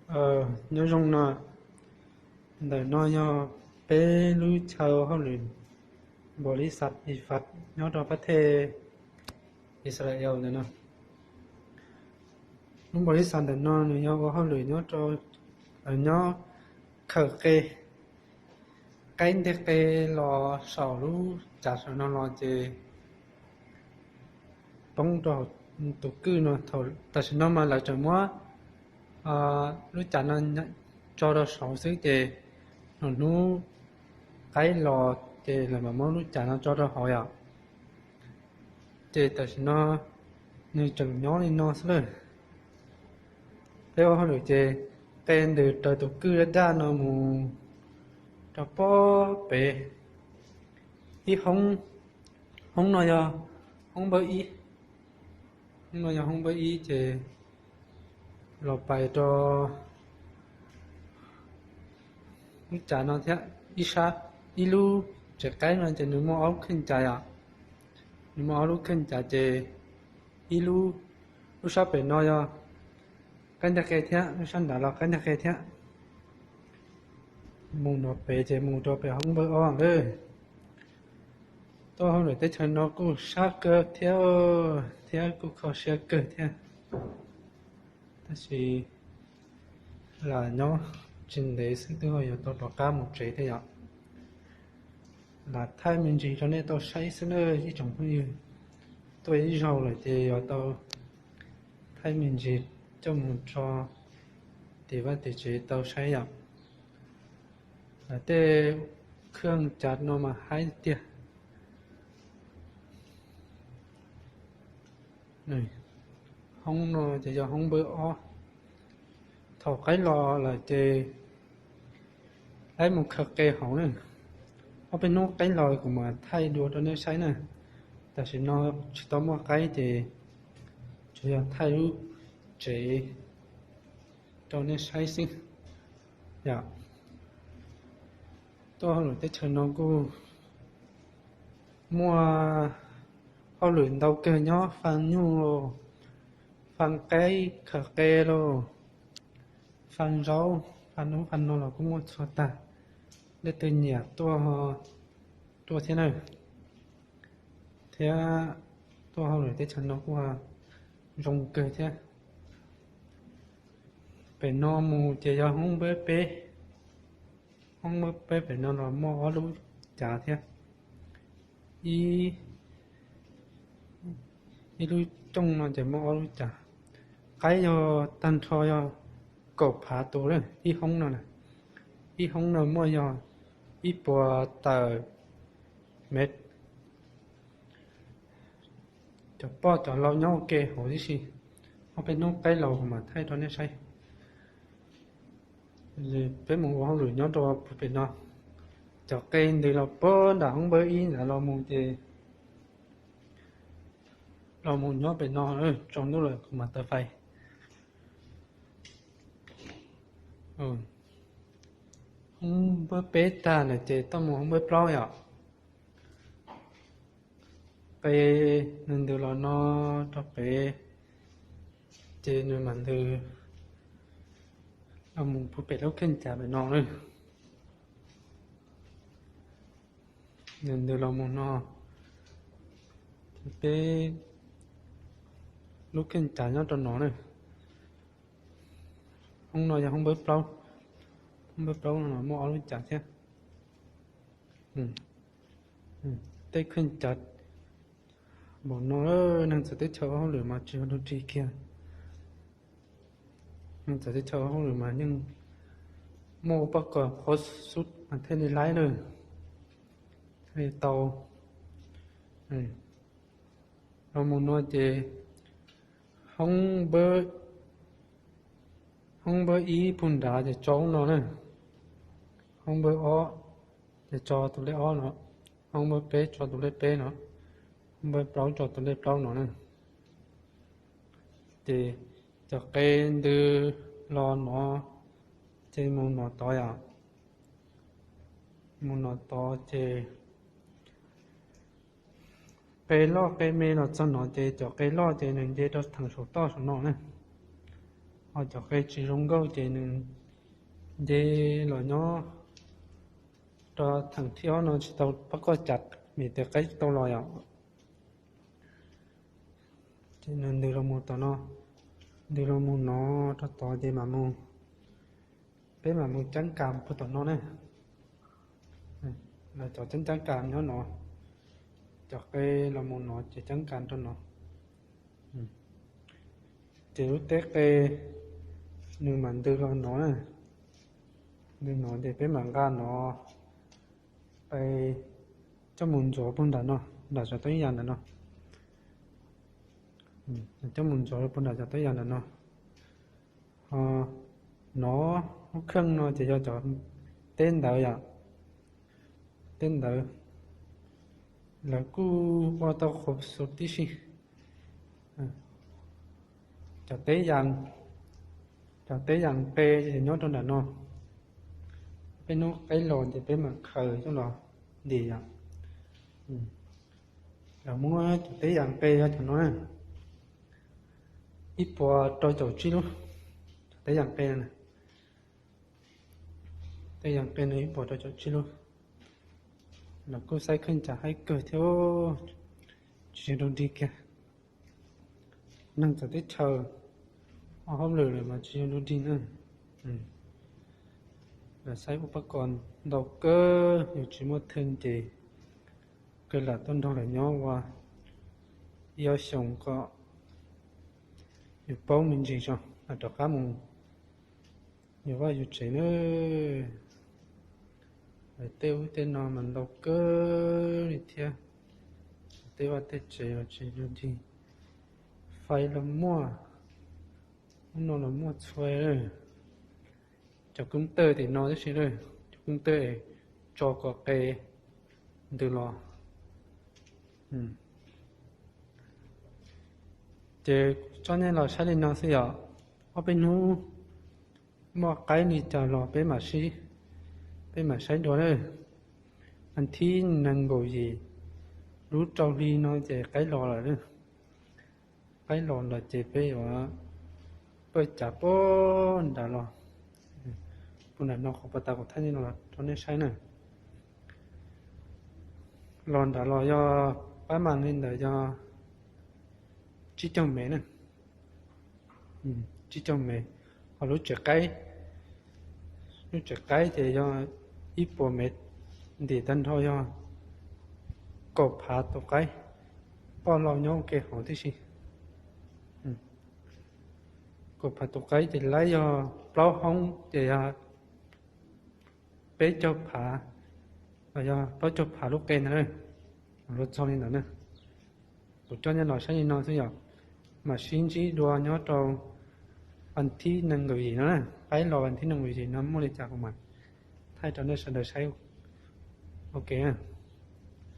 Nyob zoo no, ntawm no yog peb lub chaw hauj lwm npaum li xav i fas nyob rau pab thej Israel ntawm no. Lub npaum li xav ntawm no nws yog ua hauj lwm nyob rau, nyob khaws qe, qaib nteg qe los saum lub cav saum no los ces poob rau tus kwj no. Tam sim no mas lawv tseem muab lub cav no tso rau saud xwb ces lwm hnub qaib los ces lawv mam muab lub cav no tso rau hauv yom. Ces tam sim no nws tseem nyob li no xwb lawm. Peb ua hauj lwm ces qe ntws raws tus kwj daj daj no mus rau pob pem ib hoob. Hoob no yog hoob npawb ib, hoob no yog hoob npawb ib ces los pais rau lub cav no thiab. Ib sab, ib lub tsev qaib no ces nws muaj ob lub kheej cav yom. Nws muaj ob lub kheej cav ces ib lub, lub sab pem no yog qaib nteg qe thiab, lub sab nrad los qaib nteg qe thiab. Mus no pem ces mus rau pem hoob npawb ob lawm. Tuaj hauj lwm teb chaws no kuj sab kawg thiab, thiab kuj kho siab kawg thiab. Tab sis lam nyob tsis ntev xwb twb yuav tau rov qab mus tsev thiab yom. Lam thaij me ntsis rau nej tau saib xwb na ib tsoom phooj ywg. Tuaj ib zaug lawm ces yuav tau thaij me ntsis coj mus tso tim vaj tim tsev tau saib yom. Lawv tej khaj cav no mas haib tiag. Hoob no ces yog hoob npawb ob. Thaum qaib los lawm ces qaib mus khaws qe hauv na. Ob peb hnub qaib los kuv mam thaij dua rau nej saib na. Tam sim no tsis tau muaj qaib ces tsuas yog thaij lub tsev rau nej saib xwb yom. Tuaj hauj lwm teb chaws no kuj muaj hauj lwm ntau kawg, nyob faa nyuj los, faa qaib khaws qe los, faa zaub, faa ub faa no los kuj muaj txhua tag. Leej twg nyiam tuaj, tuaj thiab na. Thiab tuaj hauj lwm teb chaws no kuj zoo kawg thiab. Pem no mus ces yog hoob npawb peb. Hoob npawb peb pem no los muaj ob lub cav thiab. Ib lub cooj no ces muaj ob lub cav. Qaib yog tag nrho yog kaum phav tus lawm ib hoob no na. Ib hoob no muaj yog ib puas tawm mev. Cov poj cov lau nyob ua ke hauv tib si. Ob peb hnub qaib los kuv mam thaij rau nej saib. Peb mus ua hauj lwm nyob rau pem no. Cov qe ntws los puag nram hoob npawb ib ntawd los mus ces los mus nyob pem no, tsaus ntuj lawm kuv mam taws fais. Hoob npawb peb tag lawm ces tuaj mus hoob npawb plaub yom. Qe nws ntws los no rau pem, ces nws mam ntws los mus puag pem lub kheej cav pem no na. Nws ntws los mus no, ces peb lub kheej cav nyob rau no na. Hoob no yog hoob npawb plaub. Hoob npawb plaub no muaj ob lub cav thiab. Tej kheej cav npaum no, neeg txawv teb chaws ua hauj lwm mas tsis ua dog dig kiag. Neeg txawv teb chaws ua hauj lwm mas yeej muaj ua poj kom qhuav xub mas thiaj li laib na, thiaj li tau. Los mus no ces hoob npawb, hoob npawb ib puag nrad ces tso no na, hoob npawb ob ces tso tus lej ob no, hoob npawb peb tso tus lej peb no, hoob npawb plaub tso tus lej plaub no na. Ces cov qe ntws los no ces mus no tod yom. Mus no tod ces qe loj qe me los txog no ces cov qe loj ces nws nce rau theem saum toj saum no na. Ho cov qe tsis zoo nkauj ces nws nce los nyob rau theem thib ob no tsis tau pab koj cav, vim tias qaib tsis tau los yom. Ces nws ntws los mus tom no, ntws los mus no rau tod ces mam mus, peb mam mus ceeb kas puag tom no na. Lawv cov ceeb ceeb kas nyob no, cov qe los mus no ces ceeb kas rau no. Ces lub teb qe nws mam ntws los no na, ntws no ces peb mam nqa no pais coj mus ntxuav puag nram no, nram cov teeb yas ntawm no. Coj mus ntxuav puag nram cov teeb yas ntawm no. Ho no, lub kheej no ces yog cov teb ntawd yom, teb ntawd lawv kuj ua tau qhuav xus tib si. Cov teb yas, cov teb yas qe ces nyob rau nram no. Peb hnub qaib los ces peb mam khaws coj los ntim yom. Lawv muab cov teb yas qe yog cov no na, ib puas rau caum tsib lub. Cov teb yas qe, teb yas qe no ib puas rau caum tsib lub. Lawv kuj saib kheej cas haib kawg thiab, tsis zoo dig kiag. Neeg txawv teb chaws, ua hauj lwm lawm mas tsis zoo dig na. Lawv saib ua pab kos ntau kawg, yus tsis muaj theej ces kawg lam tuaj nrog lawv nyob ua ib ob xyoos kom yus paub me ntsis tso, mam rov qab mus yus vaj yus tsev na. Lawv tej ub tej no mas ntau kawg li thiab. Tej vaj tej tsev los tsis zoo dig, fais los muaj, ub no los muaj txhua. Cov koob tawj tim no tib si, cov koob tawj tso kom qe ntws los. Ces tso nej los saib li no xwb yom. Ob peb hnub muaj qaib li cas los peb mam sib, peb mam saib dua na. As thiv nees nkaum yim, lub rau hli no ces qaib los lawm. Qaib los lawm ces peb yuav pawj cav puag nram los, puag nram no qhov pas tas kuv thaij nej los rau nej saib na. Los nram los yog pab mas li ntawm yog tsib caug mev na, tsib caug mev. Ho lub tsev qaib, lub tsev qaib ces yog ib puas mev, ntim tag nrho yog kaum phav tus qaib, poj laug nyob ua ke hauv tib si. Kaum phav tus qaib ces laib yog plaub hoob ces yog peb caug phav, los yog plaub caug phav lub qe ntag na. Luag txog li ntawd na. Kuv coj nej los saib li no xwb yom, mam sib ntsib dua nyob rau as thiv nees nkaum yim no na. Qaib los as thiv nees nkaum yim no muaj li cas kuv mam thaij rau nej sawv daws saib. Ok.